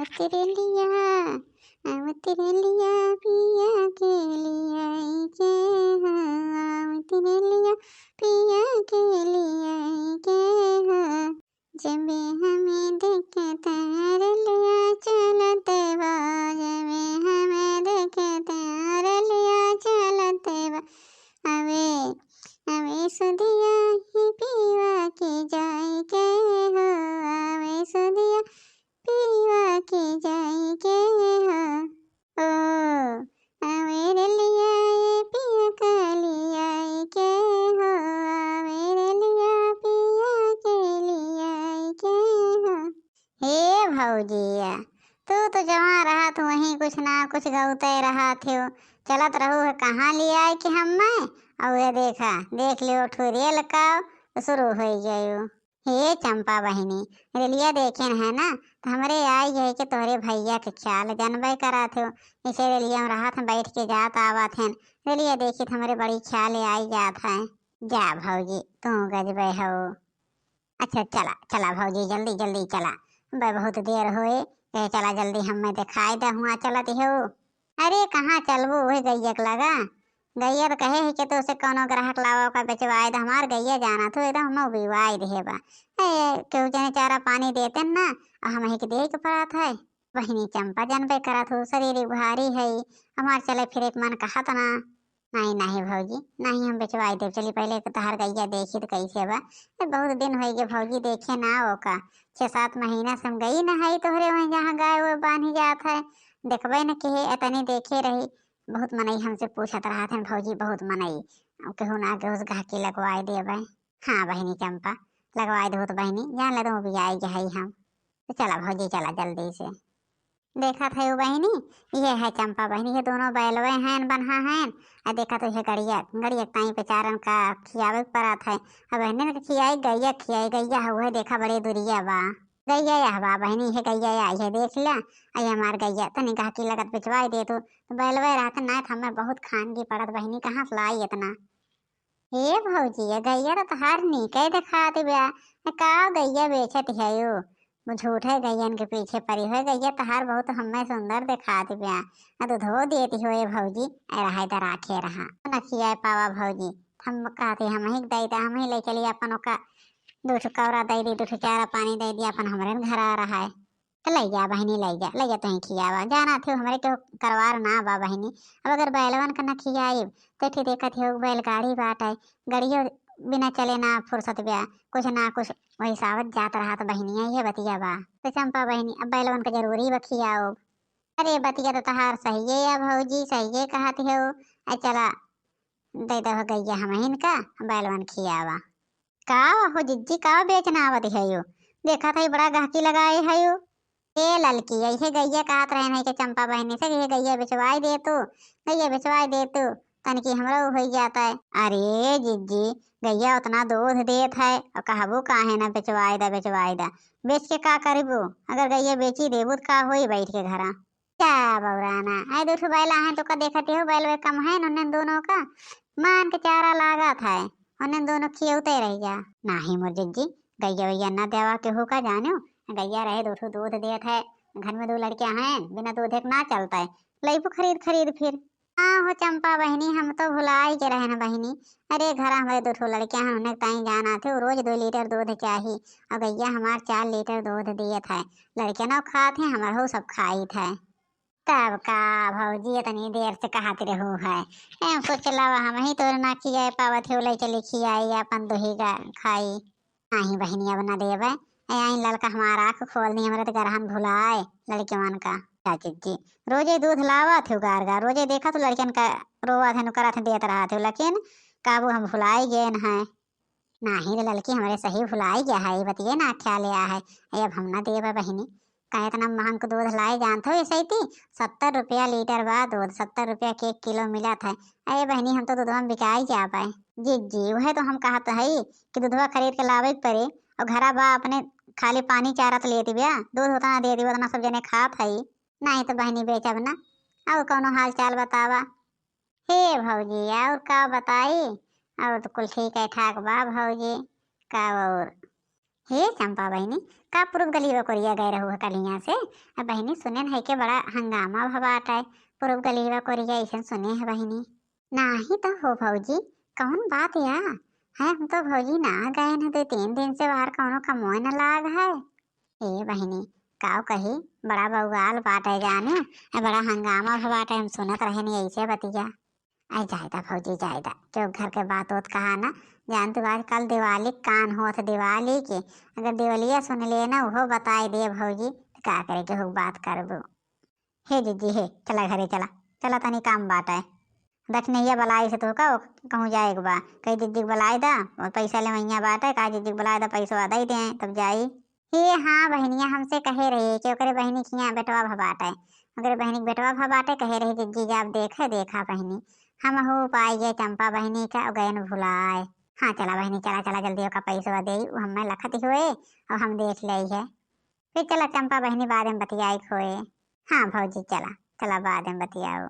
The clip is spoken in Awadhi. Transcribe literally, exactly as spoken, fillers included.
तेरे लिया, अब तेरे लिया पिया के लिए के हो, अब तेरे लिया पिया के लिए के हो। जब हमें देखे तार लिया चलत बा, जब हमें देखे तार लिया चलत बा। अबे, अबे सुधिया ही पीवा के जाए के हो, अबे सुधिया पीवा के जाए के हो। ओ, अबे रेलिया ये पिया के लिए के हो, अबे रेलिया पिया के लिए के हो। हे भौजिया, तू तो जहाँ रहत हो, वहीं कुछ ना कुछ गौते रहत हो। चलत रहू है कहाँ ले आए कि हम्मे? और ये देखा, देख लियो, ठू रेल का शुरू हो गयो। हे चंपा बहिनी, रेलिया देखेन है ना, तो हमरे आई है कि तोहरे भैया के ख्याल जानबे करत हो। इसे रेलिया में रहत हैं, बैठ के जात आवत हैं। रेलिया देखी तो हमरे बड़ी ख्याल आई जात है। जा भौजी, तू गजबे हो। अच्छा चला, चला भौजी, जल्दी जल्दी चला, बे बहुत देर होए। कहे चला जल्दी, हम्मे दिखाई दे हुआ चलत हो। अरे कहाँ चलबू, वही गैया के लगा। गैया तो कहे है कि तो उसे कौनो ग्राहक लावा का बेचवाए दे, हमार गैया जाना तो एकदम हम बिवाई रहे बा। ए, केहू जने चारा पानी देते न ना, और हम ही के देहे के पड़त है। बहिनी चंपा जानबे करत हो, शरीर भारी है, हमार चले फिरे के मन कहत ना। नहीं, नहीं भौजी, नहीं हम बेचवाई देब। चली पहले के तहार गैया देखी तो कैसे बा। ए, बहुत दिन होई गए भौजी देखे ना ओका। छह सात महीना से हम गई ना है तोहरे वहीं जहाँ गाय वो बांधी जात है। देखबे न के इतनी देखे रही। बहुत मनई हमसे पूछत रहत हैं भौजी, बहुत मनई। अब केहू ना केहू से गहकी लगवाए देबे। हाँ बहिनी चंपा, लगवाए देहु तो बहिनी, जान ले तो भी आई है हम। तो चला भौजी, चला जल्दी से। देखत है वो बहिनी, ये है चंपा बहिनी, ये दोनों बैलवे हैं, बन्हा हैं। आ देखत हो ये गड़िया, गड़िया के ताई बेचारन का खियावे के पड़त है। अब बहिनी ने खियाई, गैया खियाई, गैया हुए देखा बड़े दुरिया बा। गैया यह बा बहिनी, ये गैया या ये देख ला। आ ये हमार गैया तनी गहकी लगत बेचवाई दे तू, तो बैलवे रहते ना तो हमें बहुत खान की पड़त बहिनी, कहाँ से लाई इतना? हे भौजी, ये गैया तो तहार नीके देखात बा। का गैया बेचत हयो? वो झूठे गैयन के पीछे पड़ी हो। गैया तहार बहुत हमें सुंदर देखात बा। आ दूधो देती हो ये भौजी, ए रहा इधर आखे रहा। न खियाए पावा भौजी, हम कहते हम ही दे दे, हम ही ले चली अपन ओका दू ठो कौरा दे दी, दू ठो चारा पानी दे दी, अपन हमरे न घर आ रहा है। तो ले जा बहिनी, ले जा, ले जा, तुहीं खियावा। जाना थे हमरे केहू करवार ना बा बहिनी। अब अगर बैलवन का न खियाइब, तो ठे देखत हो बैलगाड़ी बाटे, गड़ियो बिना चले ना फुर्सत बा, कुछ ना कुछ वही सावत जात रहत बहिनिया, ये बतिया बा। तो चंपा बहिनी, अब बैलवन का जरूरी बा खियाओ। अरे बतिया तो तहार सहिए या भौजी, सहिए कहत हो। आ चला, दे दो गैया हमहिन का, बैलवन खियावा। का हो जिज्जी, का बेचना आवत हयो? देखत है बड़ा गहकी लगाए हयो। ए ललकी, ऐसे गैया कहत रहन है कि चंपा बहिनी से कि ये गैया बेचवाई दे तू, गैया बेचवाई दे तू, तनकी हमरो होई जात है। अरे जिज्जी, गैया उतना दूध देत है और कहबू काहे ना बेचवाई दा, बेचवाई दा। बेच के का करबू? अगर गैया बेची देबू तो का होई बैठ के घरा? क्या बौराना, आए दू ठो बैला हैं तो का देखते हो, बैलवे कम है उन्हें दोनों का, मान के चारा लागत है, उन्हें दोनों खियौते रह जा। नाही मोर जिज्जी, गैया वैया ना देवा केहू का जानो, गैया रहे दू ठो दूध देत है, घर में दो लड़कियां हैं, बिना दूधे के ना चलता है, लईबू खरीद खरीद फिर। हाँ हो चंपा बहिनी, हम तो भुलाई के रहन बहिनी। अरे घरा हमरे दो ठो लड़कियां हैं, उन्हें ताई जाना थे, रोज दो लीटर दूध चाही, और गैया हमार चार लीटर दूध दियत है, लड़कियां ना खात हैं, हमार हो सब खाइत है। तब का भौजी इतनी देर से कहत रहू है? ए, सोच लावा हम ही तोर ना खियाए पावत हो, ले चली खियाई अपन दुही गा-, खाई। नाही बहिनी, अब ना देवे। ए, आई ललका हमार आँख खोल दी, हमरे तो गरहन भुलाए लड़के मन का। चाची जी, रोजे दूध लावत हो गार गार, रोजे देखत हो लड़कन का रोवत है, नु करत है, देत रहत हो, लेकिन काबू हम भुलाई गए हैं। नाही रे ललकी, हमरे सही भुलाई गया है, ये बतिये ना ख्याल आया है। ए, अब हम ना देबे बहिनी, का इतना महंग दूध लाए जानत हो? ऐसे ही सत्तर रुपया लीटर बा दूध, सत्तर रुपया के एक किलो मिलत है। अरे बहिनी, हम तो दूधवा में बिकाई जाबे। जी जी, वह तो हम कहत है कि दूधवा खरीद के लावे के पड़े, और घरा बा अपने खाली पानी चारत लेती बा, दूध उतना दे दी, उतना सब जने खात है। नहीं तो बहिनी बेचब ना। और कौनो हाल चाल बतावा। हे भौजी, और का बताई? और तो कुल ठीक है ठाक बा भौजी। का और? हे चंपा बहिनी, का पूरब गलिया कोरिया गए रहू है कलिया से? अब बहिनी सुने है के बड़ा हंगामा भवा बाटे, पूरब गलिया कोरिया ऐसन सुने है बहिनी। नाही तो हो भौजी, कौन बात या है? हम तो भौजी ना गए न, दो तीन दिन से बाहर कौनो कमोए न लाग है। ए बहिनी, काव कही, बड़ा बउआल बाटे जाने, ए बड़ा हंगामा भवा बाटे, हम सुनत रहे नहीं ऐसे बतिया। आई जायदा भौजी जायदा, क्यों घर के बात होत कहा ना, जान तू आजकल दिवाली कान होत दिवाली के, अगर दिवलिया सुन ले ना उहो बताए दे भौजी, तो का करे केहू बात करबू। हे जिज्जी हे, चला घरे चला, चला तनी काम बाटे। दक्षिणैया बलाई से तो का कहूँ जाए के बा, कही जिज्जी के बलाई दा, और पैसा ले मैया बाटे, का जिज्जी के बलाई दा, पैसवा दे दे, तब जाई। हे हाँ बहिनिया, हमसे कहे रही कि ओकरे बहिनी के यहाँ बेटवा भवा बाटे, ओकरे बहिनी के बेटवा भवा बाटे, कहे रही जिज्जी जाब देखे, देखा बहिनी, हम हो पाई गए चंपा बहिनी का, गयन भुलाए। हाँ चला बहिनी, चला चला जल्दी ओका पैसवा दे, उ हमें लखत होए और हम देख ले है। फिर चला चंपा बहिनी बाद में बतियाई खोए। हाँ भौजी चला, चला बाद में बतियाओ।